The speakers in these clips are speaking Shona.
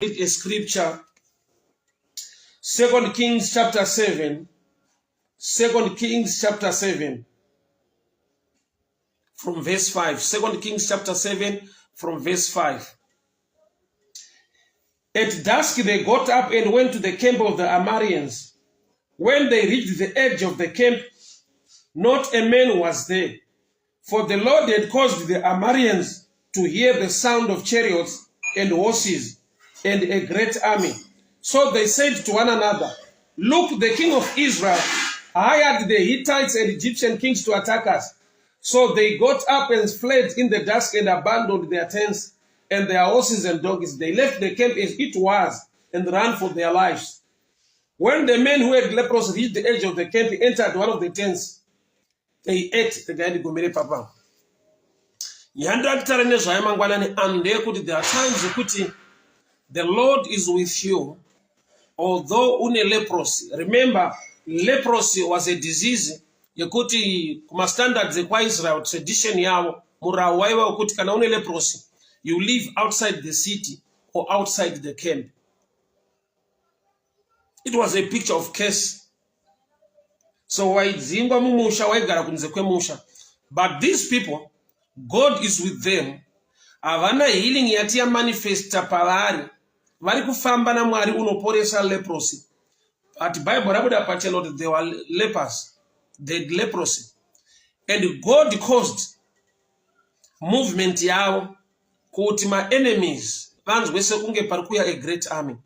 Read a scripture. Second Kings chapter 7. Second Kings chapter 7 from verse 5. Second Kings chapter 7 from verse 5. At dusk they got up and went to the camp of the Arameans. When they reached the edge of the camp, not a man was there. For the Lord had caused the Arameans to hear the sound of chariots and horses and a great army. So they said to one another, "Look, the king of Israel hired the Hittites and Egyptian kings to attack us." So they got up and fled in the dusk and abandoned their tents and their horses and donkeys. They left the camp as it was and ran for their lives. When the men who had leprosy reached the edge of the camp, entered one of the tents, they ate. Regai ndigumire papa. Yandakutaura nezvayo mangwanani ano ndeyekuti there are times yekuti the Lord is with you although une leprosy. Remember, leprosy was a disease yekuti kumastandards ekwaIsrael, tradition yavo, murau waiva wekuti kana une leprosy, you live outside the city or outside the camp. It was a picture of curse. So waidzingwa mumusha, waigara kunze kwemusha. But these people, God is with them. Havana healing yati yamanifesta pavari. Vari kufamba naMwari unoporesa leprosy, but Bible rabuda pachena kuti they were lepers, they had leprosy, and God caused movement yavo kuti maenemies vanzwe sekunge pari kuuya a great army,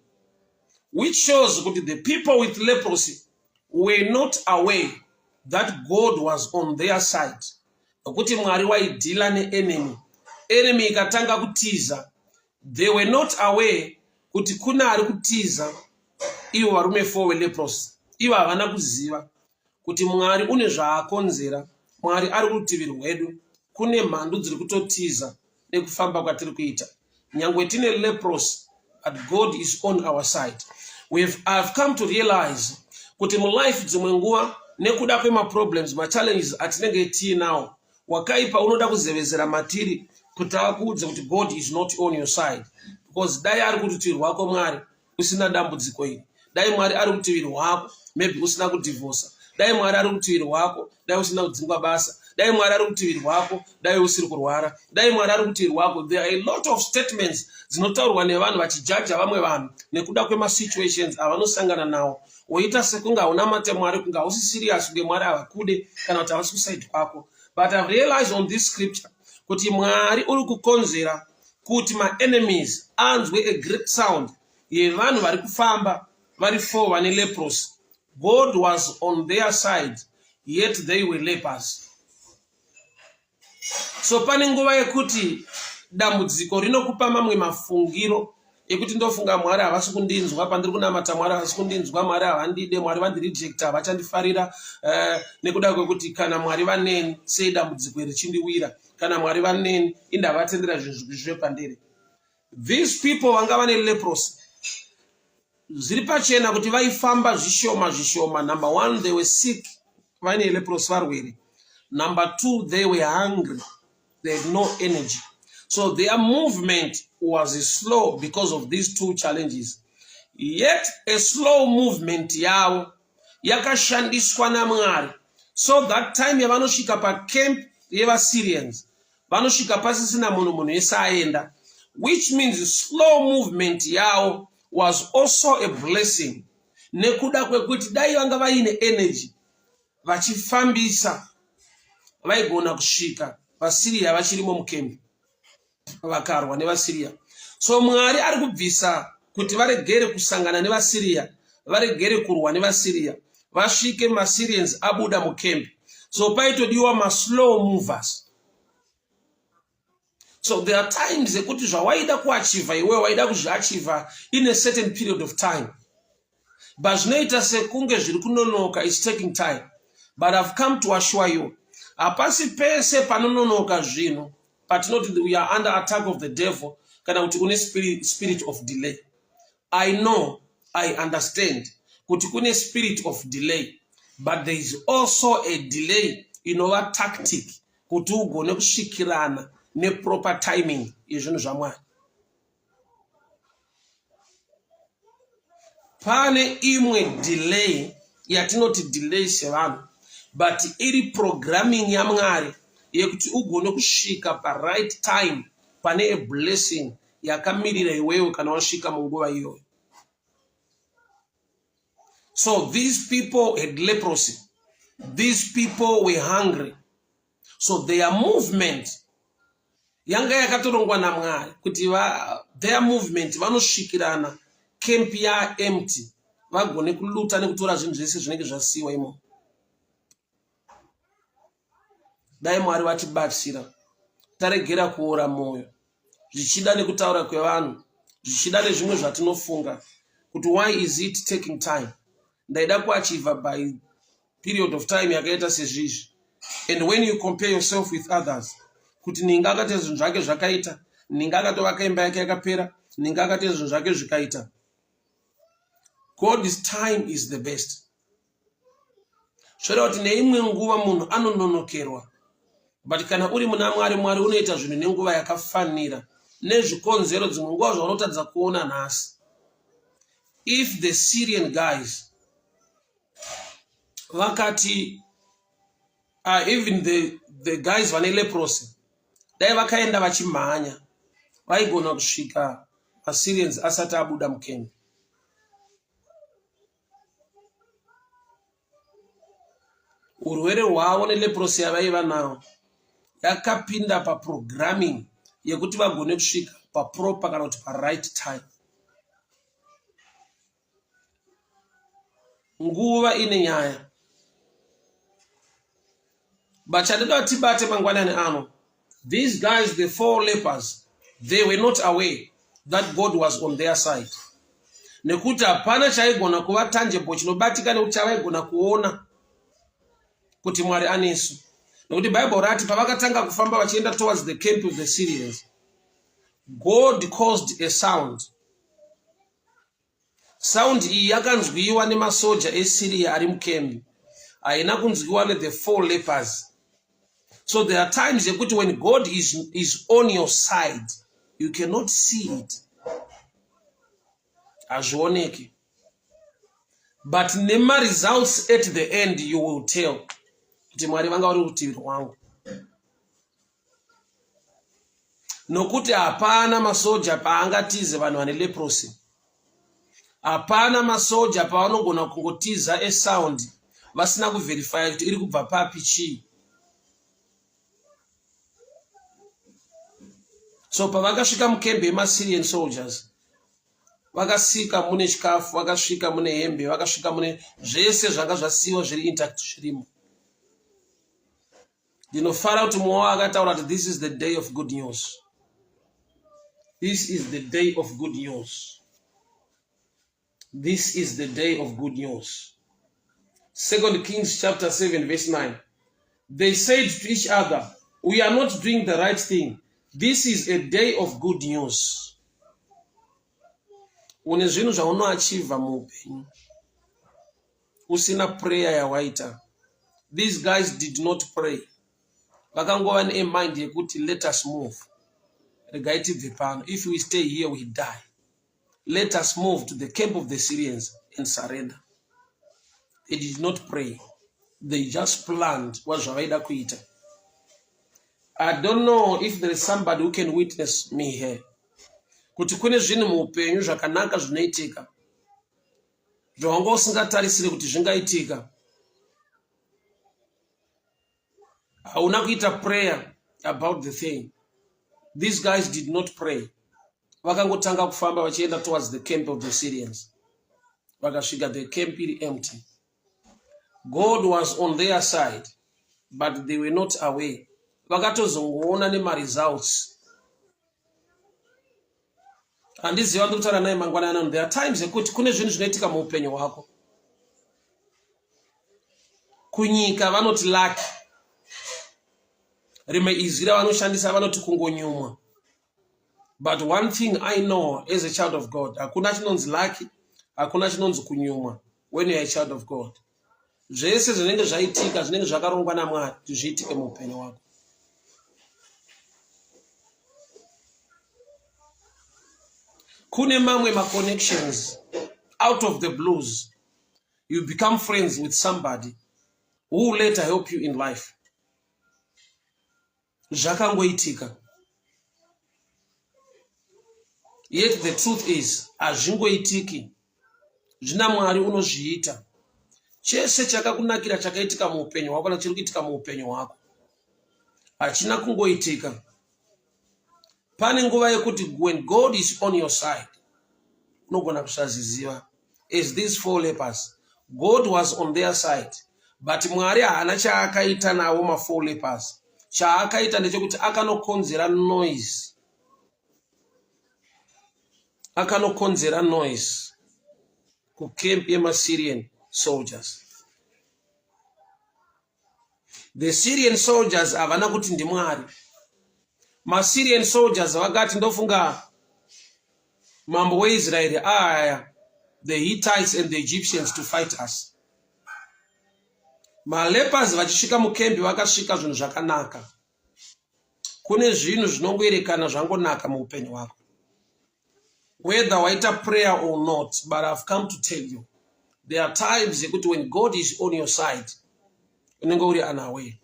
which shows kuti the people with leprosy were not aware that God was on their side, nokuti Mwari waideala neenemy. Enemy ikatanga kutiza, they were not aware kuti kune ari kutiza. Ivo varume 4 veleprosy, ivo havana kuziva kuti Mwari une zvaakonzera, Mwari ari kurutivi rwedu. Kune mhandu dziri kutotiza nekufamba kwatiri kuita. Nyangwe tine leprosy, but God is on our side. I've come to realize kuti mulife dzimwe nguva, nekuda kwemaproblems, machallenges atinenge tiinawo, wakaipa unoda kuzevezera matiri kuti akuudze kuti God is not on your side, because dai ari kurutivi rwako Mwari, usina dambudziko iri. Dai Mwari ari rutivi rwako, maybe usina kudhivhosa. Dai Mwari ari rutivi rwako, dai usina kudzingwa basa. Dai Mwari ari rutivi rwako, dai usiri kurwara. Dai Mwari ari rutivi rwako. There are a lot of statements dzinotaurwa nevanhu vachijaja vamwe vanhu nekuda kwemasituations avanosangana nawo, woita sekunge haunamate Mwari, kunge hausi serious, kunge Mwari havakude kana kuti havasi kuside kwako. But I've realized on this scripture kuti Mwari uri kukonzera kuti maenemies anzwe a great sound yevanhu vari kufamba vari four vane leprosy. God was on their side, yet they were lepers. So pane nguva yekuti dambudziko rinokupa mamwe mafungiro ekuti ndofunga Mwari havasi kundinzwa pandiri kunamata, Mwari havasi kundinzwa, Mwari havandide, Mwari vandirejecta, havachandifarira, nekuda kwekuti kana Mwari vaneni, sei dambudziko richindiwira? Kana Mwari vaneni, indavatendera zvinhu zvive pandiri? These people vanga vane leprosy, zviri pachena kuti vaifamba zvishoma zvishoma. Number one, they were sick, vaine leprosy, varwere. Number two, they were hungry, they had no energy, so their movement was slow because of these two challenges. Yet a slow movement yavo yakashandiswa naMwari so that time yavanosvika pacamp yevaSyrians, vanosvika pasisina munhu, munhu wese aenda, which means slow movement yavo was also a blessing, nekuda kwekuti dai vanga vaine energy vachifambisa, vaigona kusvika vaSiriya vachirimo mukembi, vakarwa nevaSiriya. So Mwari ari kubvisa kuti varegere kusangana nevaSiriya, varegere kurwa nevaSiriya, vasvike maSyrians abuda mukembi. So paitodiwa maslow movers. So there are times ekuti zvawaida kuachieva iwewe, waida kuzviachieva in a certain period of time, but zvinoita sekunge zviri kunonoka, is taking time. But I've come to assure you, hapasi pese panononoka zvinhu patinoti we are under attack of the devil kana kuti une spirit of delay. I know, I understand kuti kune spirit of delay, but there is also a delay inova tactic kuti ugone kusvikirana neproper timing yezvinhu zvaMwari. Pane imwe delay yatinoti delay sevanhu but iri programming yaMwari yekuti ugone kusvika paright time pane a blessing yakamirira iwewe kana wasvika munguva iyoyo. So these people had leprosy. These people were hungry. So their movement yanga yakatorongwa naMwari kuti va, their movement vanosvikirana camp yaempty vagone kuluta nekutora zvinhu zvese zvinenge zvasiyiwa imomo. Dai Mwari vatibatsira taregera kuora mwoyo zvichida nekutaura kwevanhu zvichida nezvimwe zvatinofunga kuti why is it taking time ndaida kuachiva by period of time yakaita sezvizvi and when you compare yourself with others kuti ninga akaita zvinhu zvake zvakaita ninga akatovaka imba yake yakapera ninga akaita zvinhu zvake zvikaita god's time is the best zvoreva kuti neimwe nguva munhu anononokerwa but kana uri muna mwari mwari unoita zvinhu nenguva yakafanira nezvikonzero dzimwe nguva zvaunotadza kuona nhasi if the syrian guys vakati even the guys vane leprosy dai vakaenda vachimhanya vaigona kusvika masyrians asati abuda mukembi Urwere hwavo neleprosi yavaiva nawo yakapinda paprogramming yekuti vagone kusvika paproper kana kuti paright time. Nguva ine nyaya. But chandinoda tibate mangwanani ano, these guys, the four lepers, they were not aware that God was on their side. Nekuti hapana chaigona kuva tangible chinobatika nekuti chavaigona kuona kuti Mwari anesu. Nekuti Bible rati pavakatanga kufamba vachienda towards the camp of the Syrians, God caused a sound. Sound iyi yakanzwiwa nemasoja eSyria ari mukembi, haina kunzwiwa nethe four lepers. So there are times yekuti when God is on your side, you cannot see it. Hazvioneki. But nemaresults at the end you will tell kuti Mwari vanga vari rutivi rwangu. Nokuti hapana masoja paangatize vanhu vane leprosy. Hapana masoja pavanogona kungotiza esound vasina kuverifya kuti iri kubva papi chii. So pavakasvika mukembe yemasyrian soldiers, vakasika mune chikafu, vakasvika mune hembe, vakasvika mune zvese zvanga zvasiyiwa zviri intact zvirimo. Ndinofara kuti mumwe wavo akataura kuti this is the day of good news. This is the day of good news. This is the day of good news. 2 Kings chapter 7 verse 9. They said to each other, we are not doing the right thing. This is a day of good news. Une zvinhu zvaunoachiva muupenyu usina prayer yawaita. These guys did not pray. Vakangova nemind yekuti let us move. Regai tibve pano. If we stay here we die. Let us move to the camp of the Syrians and surrender. They did not pray. They just planned what zvavaida kuita. I don't know if there is somebody who can witness me here. Kuti kune zvinhu muupenyu zvakanaka zvinoitika zvawanga usingatarisire kuti zvingaitika. Hauna kuita prayer about the thing. These guys did not pray. Vakangotanga kufamba vachienda towards the camp of the Syrians. Vakasvika the camp iri empty. God was on their side, but they were not aware. Vakatozongoona nemaresults. Handiziva ndiri kutaura naye mangwanani ano. There are times ekuti kune zvinhu zvinoitika muupenyu hwako. Kunyika vanoti lucky. Rimwe izwi ravanoshandisa vanoti kungonyumwa. But one thing I know as a child of God, hakuna chinonzi lucky, hakuna chinonzi kunyumwa when you are a child of God. Zvese zvinenge zvaitika zvinenge zvakarongwa naMwari kuti zviitike muupenyu wako. Kune mamwe maconnections Out of the blues, you become friends with somebody who will later help you in life. Zvakangoitika. Yet the truth is, hazvingoitiki. Zvina Mwari unozviita. Chese chakakunakira chakaitika muupenyu hwako kana chiri kuitika muupenyu hwako hachina kungoitika. Pane nguva yekuti when God is on your side, unogona kusaziziva. As these four lepers, God was on their side, but Mwari haana chaakaita navo mafour lepers. Chaakaita ndechekuti akanokonzera noise, akanokonzera noise kucamp yemaSyrian soldiers. The Syrian soldiers havana kuti ndiMwari. MaSyrian soldiers vakati ndofunga mambo weIsraeri ahaya the Hittites and the Egyptians to fight us. Malepers vachisvika mukembi vakasvika zvinhu zvakanaka. Kune zvinhu zvinongoerekana zvangonaka muupenyu hwako. Whether waita prayer or not, but I've come to tell you, there are times yekuti when God is on your side, unenge uri unaware.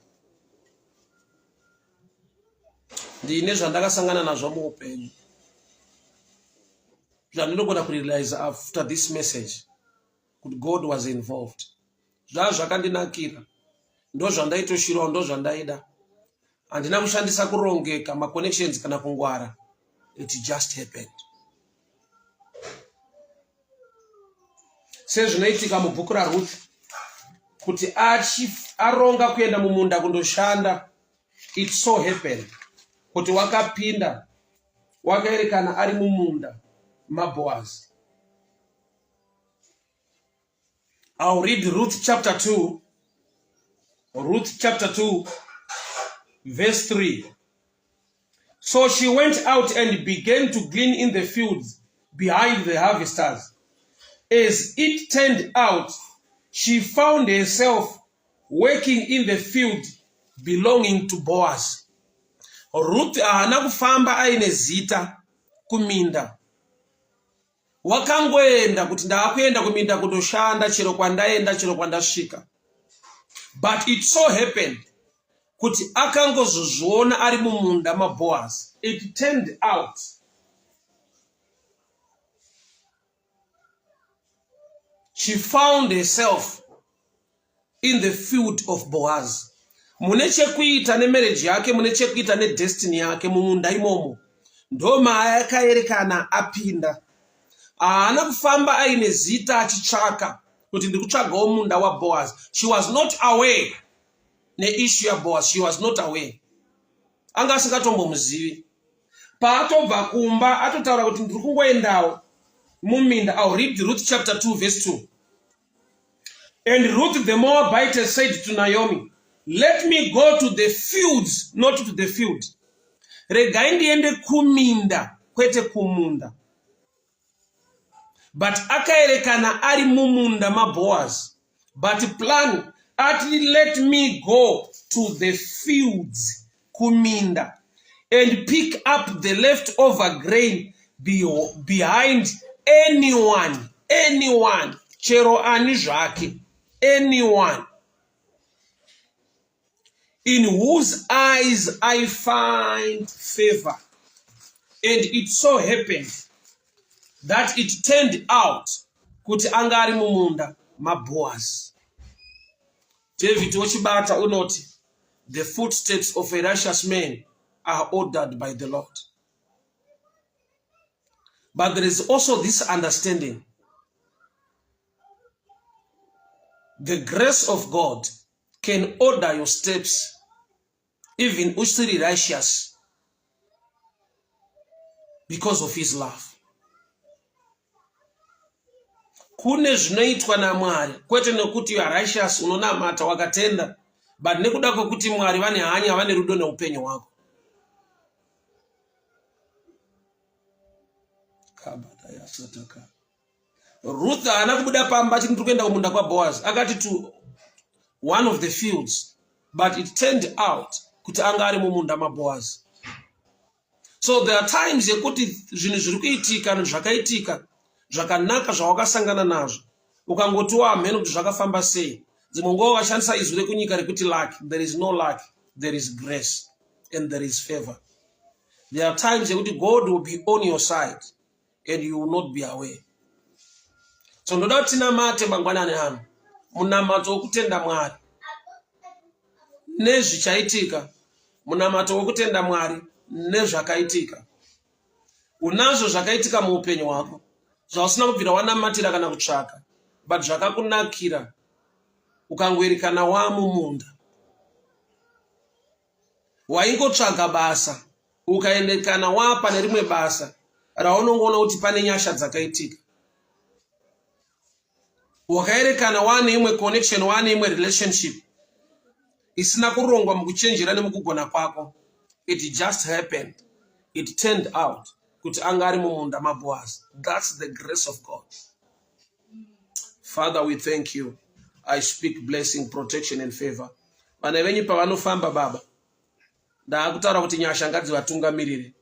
Ndine zvandakasangana nazvo muupenyu zvandinogona kurealize after this message kuti God was involved. Zvaa zvakandinakira, ndozvandaitoshirawo, ndozvandaida. Handina kushandisa kurongeka, maconnections kana kungwara. It just happened. Sezvinoitika mubhuku raRuth, kuti aronga kuenda mumunda kundoshanda, it so happened kuti wakapinda wakaerekana ari mumunda maBoaz. I'll read Ruth chapter 2. Ruth chapter 2, verse 3. So she went out and began to glean in the fields behind the harvesters. As it turned out, she found herself working in the field belonging to Boaz. Ruth haana kufamba aine zita kuminda. Wakangoenda kuti ndaakuenda kuminda kundoshanda chero kwandaenda chero kwandasvika. But it so happened kuti akangozozviona ari mumunda maBoaz. It turned out she found herself in the field of Boaz. Mune chekuita nemarriage yake, mune chekuita nedestiny yake mumunda imomo. Ndomaakaerekana apinda. Haana kufamba aine zita achitsvaka kuti ndiri kutsvagawo munda waBoaz. She was not aware neissue yaBoaz. She was not aware. Anga asingatombomuzivi. Paatobva kumba atotaura kuti ndiri kungoendawo muminda. I'll read Ruth chapter 2 verse 2. And Ruth the Moabite said to Naomi, let me go to the fields, not to the field. Regai ndiende kuminda, kwete kumunda. But akaerekana ari mumunda maBoaz. But plan, ati let me go to the fields, kuminda, and pick up the leftover grain behind anyone, anyone, chero ani zvake, anyone in whose eyes I find favor. And it so happened that it turned out kuti anga ari mumunda maBoaz. David wochibata unoti, the footsteps of a righteous man are ordered by the Lord. But there is also this understanding. The grace of God can order your steps even usiri righteous because of his love. Kune zvinoitwa naMwari kwete nekuti you are righteous, unonamata wakatenda, but nekuda kwekuti Mwari vane hanya, vane rudo neupenyu hwako. Ruth haana kubuda pamba achiti ndiri kuenda kumunda kwaBoaz. Akati to one of the fields, but it turned out kuti anga ari mumunda maBoaz. So there are times yekuti zvinhu zviri kuitika nezvakaitika Zvakanaka zvawakasangana nazvo ukangotiwo hamheno kuti zvakafamba sei. Dzimwe nguva wakashandisa izwi rekunyika rekuti luck. There is no luck, there is grace and there is favor. There are times yekuti God will be on your side and you will not be aware. So ndoda kuti tinamate mangwanani ano munamato wokutenda Mwari nezvichaitika, munamato wokutenda Mwari nezvakaitika. Unazvo zvakaitika muupenyu hwako zvausina kubvira wanamatira kana kutsvaka, but zvakakunakira ukangoerekana wamumunda. Waingotsvaga basa ukaendekana wapa nerimwe basa raunongoona kuti pane nyasha dzakaitika. Wakaerekana waane imwe connection, waane imwe relationship isina kurongwa mukuchenjera nemukugona kwako. It just happened. It turned out kuti anga ari mumunda maBoaz. That's the grace of God. Father, we thank you. I speak blessing, protection and favor. Vana venyu pavanofamba baba, ndaakutaura kuti nyasha ngadzivatungamirire,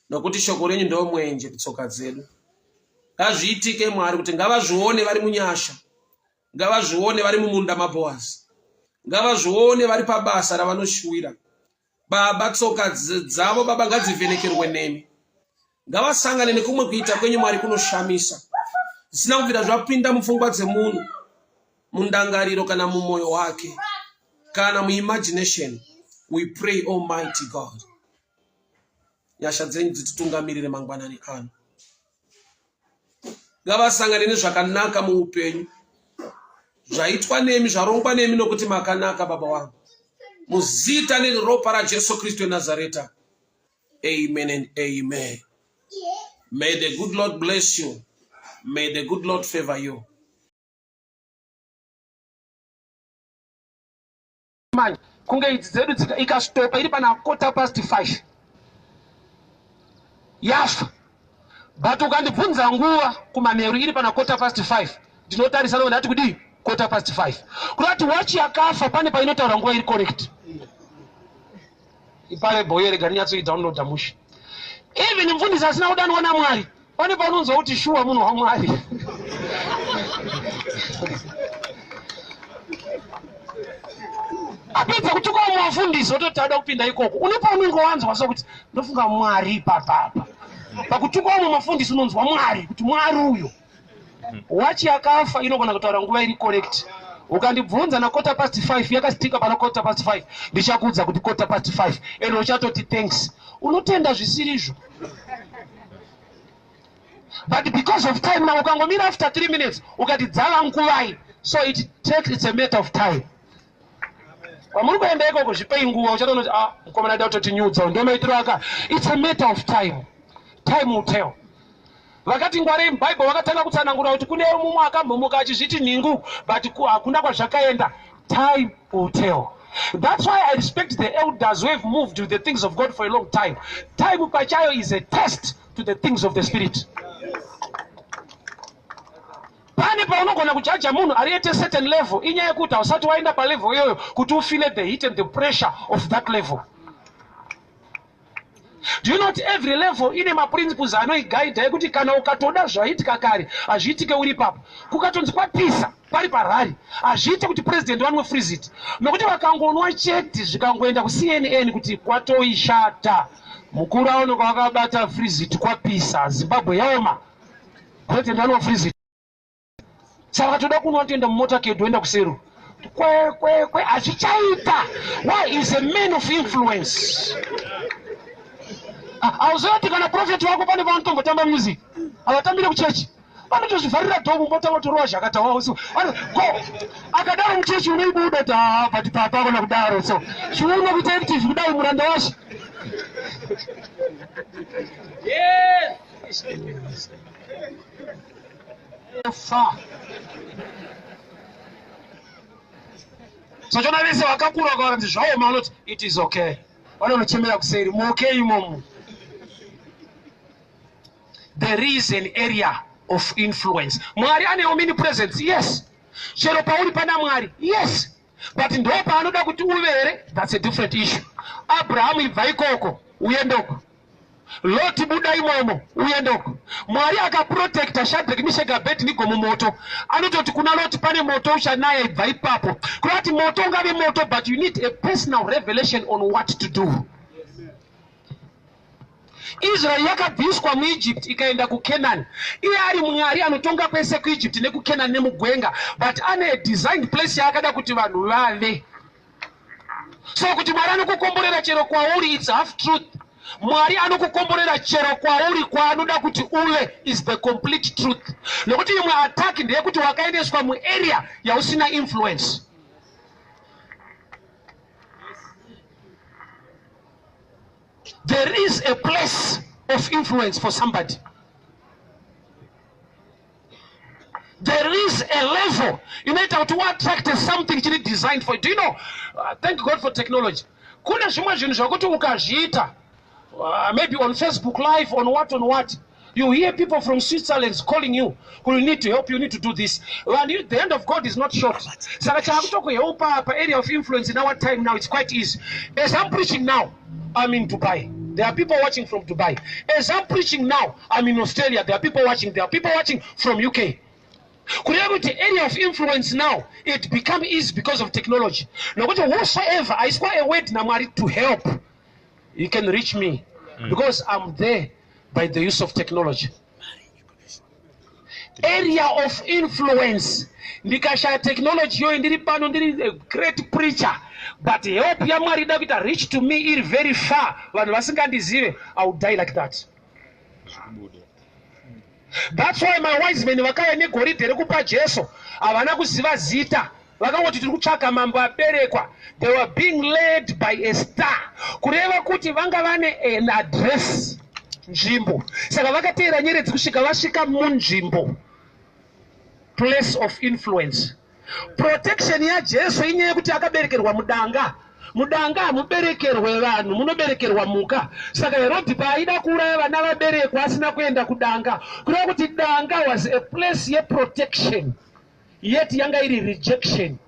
nokuti shoko renyu ndo mwenje kutsoka dzedu. Ngazviitike Mwari kuti ngavazvione vari munyasha, ngavazvione vari mumunda maBoazi, ngavazvione vari pabasa ravanoshuwira. Baba, tsoka dzavo baba ngadzivhenekerwe nemi, ngavasangane nekumwe kuita kwenyu Mwari kunoshamisa, zvisina kubvira zvapinda mupfungwa dzemunhu, mundangariro kana mumwoyo wake kana muimagination. We pray, Almighty God, nyasha dzenyu dzititungamirire mangwanani ano. Ngavasangane nezvakanaka muupenyu zvaitwa nemi, zvarongwa nemi, nokuti makanaka baba wangu. Muzita neropa raJesu Kristu weNazareta, amen and amen. May the good Lord bless you. May the good Lord favor you. Manje kunge idzi dzedu dzika ikastopa iri pana quarter past 5 yafa, but ukandibvunza nguva kumanheru iri pana quarter past 5 ndinotarisa no ndati kudii quarter past 5 kurati wachi yakafa pane painotaura nguva iri correct. Ipare boyo rega ndinyatsoidownloada mushe. Even mfundisi asina kudanwa naMwari pane paunonzwa kuti shuwa munhu waMwari. Apedza kutuka umwe wafundisi ototi ada kupinda ikoko, une paunenge wanzwa sokuti ndofunga Mwari ipapapa. Pakutuka umwe mafundisi unonzwa Mwari kuti Mwari uyo. Wachi yakafa inogona kutaura nguva iri correct. Ukandibvunza na quarter past 5 yakasitika pana quarter past 5 ndichakuudza kuti quarter past 5 and uchatoti thanks. Unotenda zvisirizvo. But because of time now ukangomira after 3 minutes ukati dzava nguvai, so it takes, it's a matter of time. Kwamuri kuenda ikoko zvipei nguva, uchatoona kuti ah, mukomana aida kutotinyudza ndo maitiro aka. It's a matter of time. Time will tell. Vakati ngwarei muBible vakatanga kutsanangura kuti kune mumwe akambomuka achizviti nhingu, but hakuna kwazvakaenda. Time will tell. That's why I respect the elders who have moved with the things of God for a long time. Time pachayo is a test to the things of the spirit. Pane paunogona kujaja munhu ari at a certain level, inyaya yekuti hausati waenda palevel iyoyo kuti ufile the heat and the pressure of that level. Do you know kuti every level ine maprinciples anoiguida ekuti kana ukatoda zvaitika kare hazviitike uri ipapo. Kukatonzi kwapisa pari parari hazviite kuti president vanwe freezit, nokuti vakangonwa chete zvikangoenda kuCNN kuti kwatoishata mukuru aonekwa vakabata freezit, kwapisa, Zimbabwe yaoma, president vanwa freezit. Saka vakatoda kunwa toenda mumota kedu oenda kuseru kwe kwe kwe hazvichaita. Why? Is a man of influence. Hauzoti kana prophet wako pane vanotombotamba music, havatambire kuchechi, vanotozvivharira dhomu mbotanga kutorova zvakatawa usiku. Go akadaro muchechi unoibuda kuti ah, but papa akona kudaro, so chiuno kuita active kudai muranda washe. Yes. Fa. Sachona vese vakakura vakanzi zvaoma vanoti it is okay. Vanonochemera kuseri muokay imomo. There is an area of influence. Mwari ane omnipresence, yes. Chero pauri pana Mwari, yes. But ndo paanoda kuti uve here, that's a different issue. Abraham ibva ikoko uende uko. Loti, buda imomo uende uko. Mwari akaprotecta Shadrach, Meshach, Abednego mumoto. Anototi kuna Loti, pane moto uchanaya, ibva ipapo. Kureva kuti moto ungave moto, but you need a personal revelation on what to do. Israeri yakabviswa muEgypt ikaenda kuCanaan. Iye ari Mwari anotonga kwese kuEgypt nekuCanaan nemugwenga, but ane a designed place yaakada kuti vanhu vave. So kuti Mwari anokukomborera chero kwauri, it's half truth. Mwari anokukomborera chero kwauri kwaanoda kuti uve is the complete truth, nekuti imwe attack ndeyekuti wakaendeswa muarea yausina influence. There is a place of influence for somebody. There is a level inoita kuti uattracte something chiri designed for you. Do you know, thank God for technology, kune zvimwe zvinhu zvokuti ukazviita, maybe on Facebook Live, on what, on what, you hear people from Switzerland calling you who need to help you, need to do this. Vanhu, the hand of God is not short. Saka chaakutokuhelpa paarea of influence in our time now, it's quite easy. As I'm preaching now, I'm in Dubai. There are people watching from Dubai. As I'm preaching now, I'm in Australia. There are people watching. There are people watching from UK. Kureva kuti area of influence now, it become easy because of technology, nokuti whosoever aiswa a word naMwari to help, he can reach me because I'm there by the use of technology. Area of influence, ndikashaya technology iyoyo, ndiri pano, ndiri a great preacher, but help yaMwari ida kuita reach to me iri very far, vanhu vasingandizive, I will die like that. That's why mawise men vakauya negoridhe rekupa Jesu havana kuziva zita. Vakangoti, "Tiri kutsvaka mambo aberekwa." They were being led by a star, kureva kuti vanga vane an address, nzvimbo. Saka vakateera nyeredzi kusvika vasvika munzvimbo, place of influence. Protection yaJesu inyaya yekuti akaberekerwa mudanga. Mudanga hamuberekerwe vanhu, munoberekerwa mhuka. Saka Herodhi paaida kuuraya vana vaberekwa, asina kuenda kudanga. Kureva kuti danga was a place yeprotection, yet yanga iri rejection.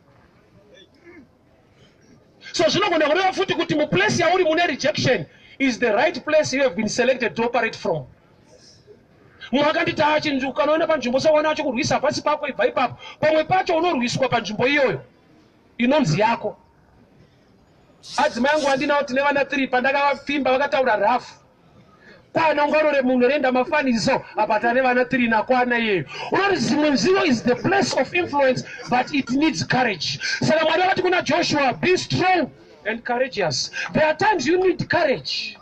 So zvinogona kureva futi kuti muplace yauri mune rejection is the right place you have been selected to operate from. Mumwe akanditi, achinzi ukanoona panzvimbo sewana achikurwisa pasi pako, ibva ipapo. Pamwe pacho unorwiswa panzvimbo iyoyo inonzi yako. Adzimai angu andinawo, tine vana 3. Pandakavapfimba vakataura rafu kwana ungarore munhu renda mafaniso apa tane vana 3 nakwana iyeyo. Unoti zimwe nzivo is the place of influence, but it needs courage. Saka Mwari vakati kuna Joshua, "Be strong and courageous." There are times you need courage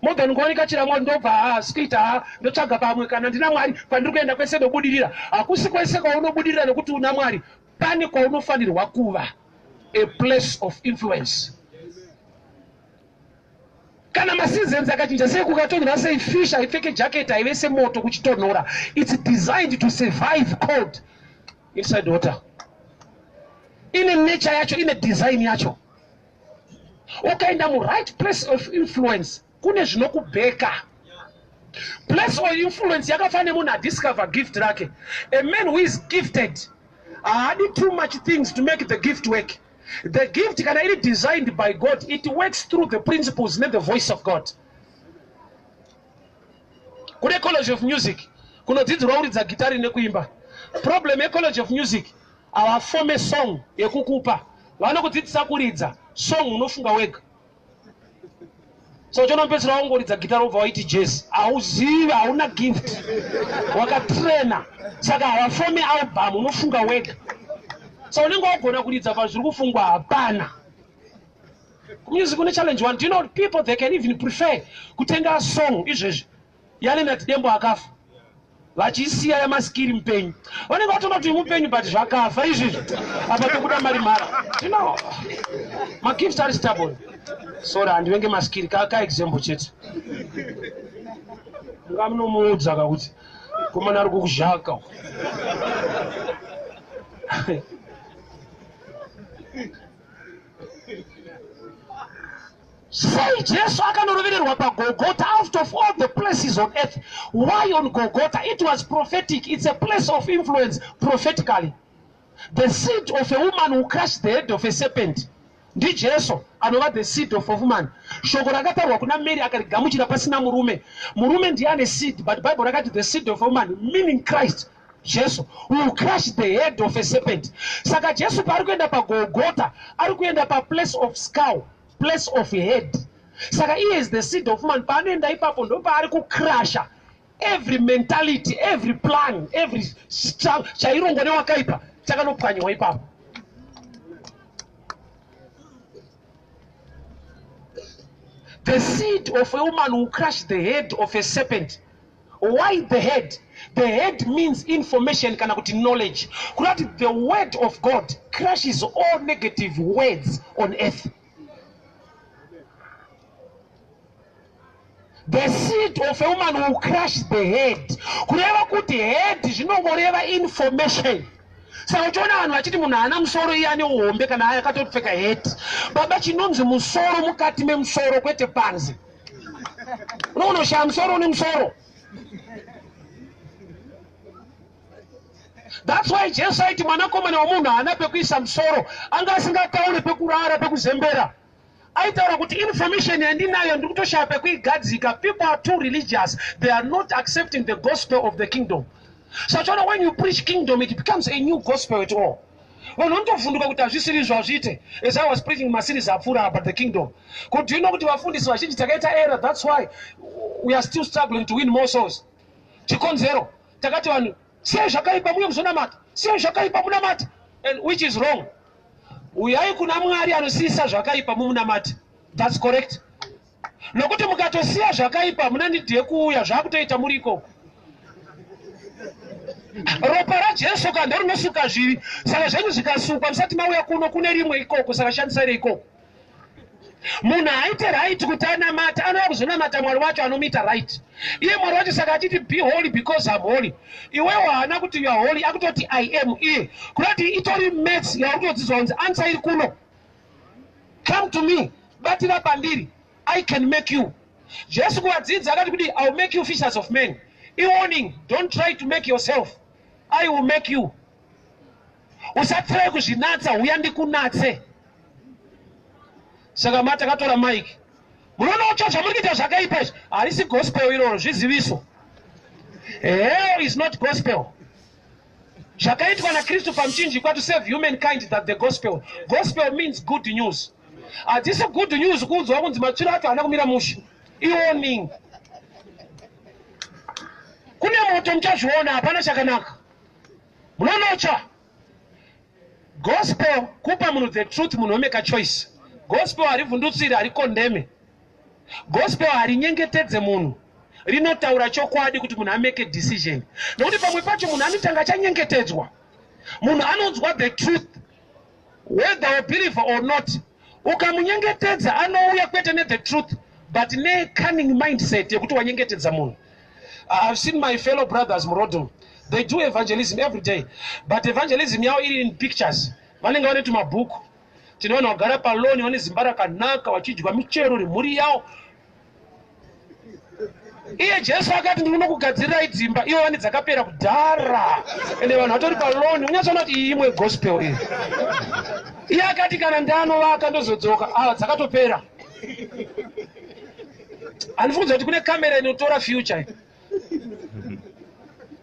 more than kuwanika chiramwa. Ndobva asikuita ha, ndotsvaga pamwe. Kana ndina Mwari, pandiri kuenda kwese ndobudirira. Hakusi kwese kwaunobudirira nekuti una Mwari. Pane kwaunofanirwa kuva, a place of influence. Kana maseasons akachinja sei, kukatonhora sei, fish haipfeke jacket, haive semoto kuchitonhora. It's designed to survive cold inside water. Ine nature yacho, ine design yacho. Ukaenda muright place of influence, kune zvinokubheka. Place of influence yakafanana nemunhu adiscover gift rake. A man who is gifted haadi too much things to make the gift work. The gift, kana iri designed by God, it works through the principles nethe voice of God. Kune College of Music kunodzidzirwa kuridza gitari nekuimba. Problem yeCollege of Music, havafome song yekukupa. Vanokudzidzisa kuridza, song unofunga wega. So chonopedzisira wangoridza gitari, wobva waiti jazz. Hauzivi, hauna gift, wakatrena. Saka havafome album, unofunga wega. So unenge wagona kuridza, pazviri kufungwa hapana. Music kune challenge one. Do you know people, they can even prefer kutenga song izvezvi yaLeonard Dembo akafa, vachisiya yaMaskiri mupenyu? Vanenge vatoona kuti mupenyu, but zvakafa izvizvi. Apa tokuda mari mhara. Do you know magifts ari stubborn? Sorry, handivenge Maskiri, kaexample chete. Ngamunomuudza kakuti komana ari kukuzhaka. Sei Jesu akanorovererwa paGolgota? Out of all the places on earth, why on Golgota? It was prophetic. It's a place of influence prophetically. The seed of a woman who crushed the head of a serpent. NdiJesu anova the seed of a woman. Shoko rakataurwa kuna Mary akarigamuchira pasina murume. Murume ndiye ane seed, but Bible rakati the seed of a woman, meaning Christ, Jesu, will crush the head of a serpent. Saka Jesu paari kuenda paGolgotha, ari kuenda paplace of skull, place of head. Saka iye is the seed of woman. Paanoenda ipapo ndopaari kucrusha every mentality, every plan, every chairongwa newakaipa chakanopwanyiwa ipapo. The seed of a woman will crush the head of a serpent. Why the head? The head means information kana kuti knowledge. Kurati the word of God crushes all negative words on earth. The seed of a woman will crush the head. Kureva kuti head zvinongoreva information. Saka uchiona vanhu vachiti munhu haana musoro iye ane uhombe kana aya akatopfeka head. Baba, chinonzi musoro mukati memusoro kwete panze. Unoshaya musoro une musoro. That's why Jesu aiti mwanakomana wemunhu haana pekuisa musoro, anga asingataure pekurara pekuzembera. Aitaura kuti information yandinayo ndiri kutoshaya pekuigadzika. People are too religious, they are not accepting the gospel of the kingdom. So achiona when you preach kingdom it becomes a new gospel at all. Vanhu vanotovhunduka kuti hazvisiri izvo hazviite. As I was preaching maseries apfuura about the kingdom, kuti you know kuti vafundisi vazhinji takaita error, that's why we are still struggling to win more souls. Chikonzero takati vanhu siyai zvakaipa muye kuzonamata, siyai zvakaipa munamata, and which is wrong. Uyai kuna Mwari anosiyisa zvakaipa mumunamati. That's correct. Nokuti mukatosiya zvakaipa muna need yekuuya, zvakutoita muri ikoko. Ropa raJesu ka ndorinosuka zvivi, saka zvenyu zvikasukwa musati mauya kuno kune rimwe ikoko, saka shandisai ikoko. Munhu haaite right kuti anamata, anouya kuzonamata Mwari wacho anomuita right. Iye Mwari wacho saka achiti be holy because I'm holy. Iwewo haana kuti you are holy, akutoti I am iye. Kunoti itori maths yauri kutodzidzwa kunzi answer iri kuno. Come to me, batira pandiri, I can make you. Jesu kuvadzidzi akati kudi, I will make you fishers of men. I-warning, don't try to make yourself. I will make you. Usatry kuzvinatsa, huya ndikunatse. Saka mati akatora mic. Munoona zvamuri kuita zvakaipa izvi, harisi gospel iroro, zviziviso. Hell is not gospel. Zvakaitwa naKristu pamuchinjikwa to save humankind, that the gospel. Gospel means good news. Hadzisi good news kuudzwa kunzi matsviro acho haana kumira mushe. I-warning. Kune moto muchazviona, hapana chakanaka. Munonotsva. Gospel kupa munhu the truth, munhu omeka choice. Gospel harivhundutsiri, harikondeme. Gospel harinyengetedze munhu, rinotaura chokwadi kuti munhu ameke decision. Nokuti pamwe pacho munhu anotanga achanyengetedzwa. Munhu anonzwa the truth whether you believe or not. Ukamunyengetedza anouya kwete nethe truth but necunning mindset yekuti wanyengetedza munhu. I've seen my fellow brothers murodom, they do evangelism every day, but evangelism yavo iri in pictures. Vanenge vane tumabhuku, tine vanhu vagara paloni vane zimba rakanaka vachidya michero nemhuri yavo. Iye Jesu akati ndiri kunokugadzirirai dzimba, ivo vane dzakapera kudhara, ende vanhu vatori paloni. Unyatsoona kuti iyi imwe gospel iyi. Iye akati kana ndanovaka ndozodzoka, ava dzakatopera. Handifungidzwa kuti kune kamera inotora future.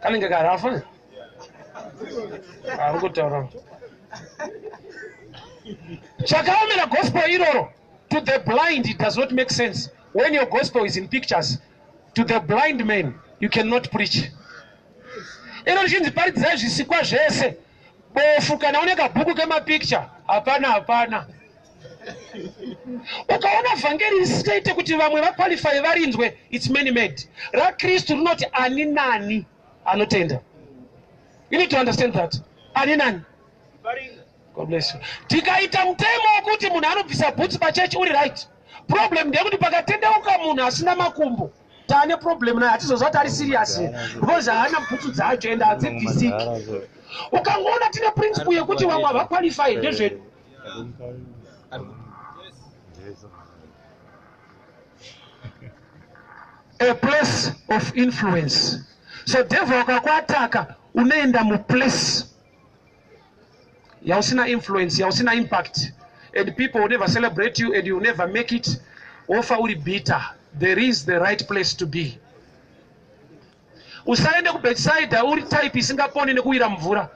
Kanenge karafa ari kutaura chakaomera gospel iroro. To the blind it does not make sense when your gospel is in pictures. To the blind man you cannot preach. Ino richinzi paridzai zvisikwa zvese, bofu kana une kabhuku kemapicture, hapana hapana. Ukaona vhangeri risingaite kuti vamwe vaqualify varinzwe, it's man made. RaKristu rinoti ani nani anotenda. You need to understand that ani nani. God bless you. Tikaita mutemo wekuti munhu anobvisa bhutsi pachechi uri right, problem ndeyekuti pakatendeuka munhu asina makumbo, taane problem naye. Hatizozva kuti ari serious because haana bhutsu dzacho ende hadzibvisiki. Ukangoona tine principle yekuti vamwe havaqualify, ndezvedu. A place of influence. So devil akakuataka, unoenda muplace yausina influence, yausina impact. And people will never celebrate you and you will never make it. Wofa uri bitter. There is the right place to be. Usaende kuBethsaida uri type isingaponi nekuwira mvura.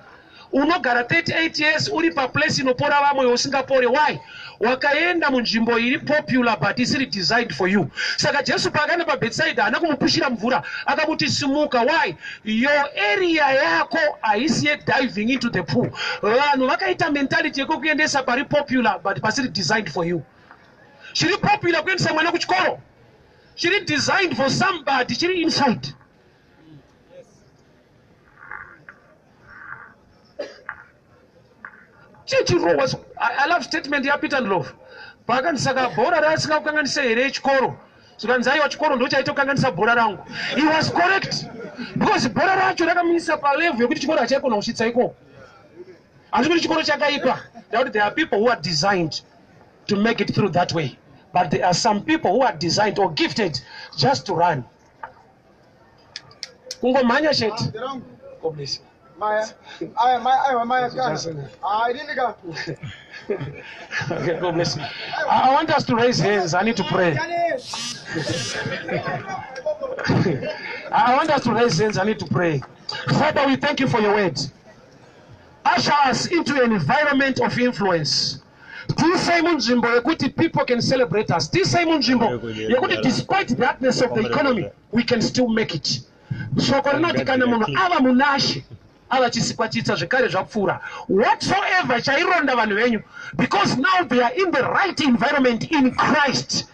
Unogara 38 years uri paplace inopora vamwe usingapore. Why? Wakaenda munzvimbo iri popular but isiri designed for you. Saka Jesu paakaenda paBethsaida haana kumupushira mvura, akamuti simuka. Why? Your area yako haisi yediving into the pool. Vanhu vakaita mentality yekukuendesa pari popular but pasiri designed for you. Chiri popular kuendesa mwana kuchikoro, chiri designed for somebody chiri inside. Chichirohwa. I love statement yaPeter Ndlovu paakanzi saka bhora raasingakukanganisa here chikoro, zvikanzi aiwa, chikoro ndo chaitokanganisa bhora rangu. He was correct, because bhora racho rakamuisa palevel yekuti chikoro hachaikona kusvitsa ikoko. Handisi kuti chikoro chakaipa, ndakuti there are people who are designed to make it through that way, but there are some people who are designed or gifted just to run, kungomhanya chete. God bless you. Maya, aya maya, aiwa maya kana. Ah, inini ka. Okay, God bless you. I want us to raise hands. I need to pray. I want us to raise hands. I need to pray. Father, we thank you for your word. Usher us into an environment of influence. Tiisei munzvimbo yekuti people can celebrate us. Tiisei munzvimbo yekuti despite the hardness of the economy, we can still make it. Shoko rinoti kana munhu ava munaShe, ava chisikwa chitsva, zvekare zvapfuura. Whatsoever chaironda vanhu venyu, because now they are in the right environment in Christ.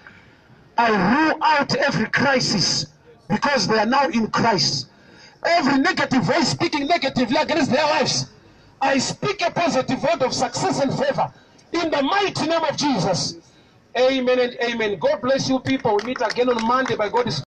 I rule out every crisis because they are now in Christ. Every negative voice speaking negatively against their lives, I speak a positive word of success and favor in the mighty name of Jesus. Amen and amen. God bless you, people. We meet again on Monday by God's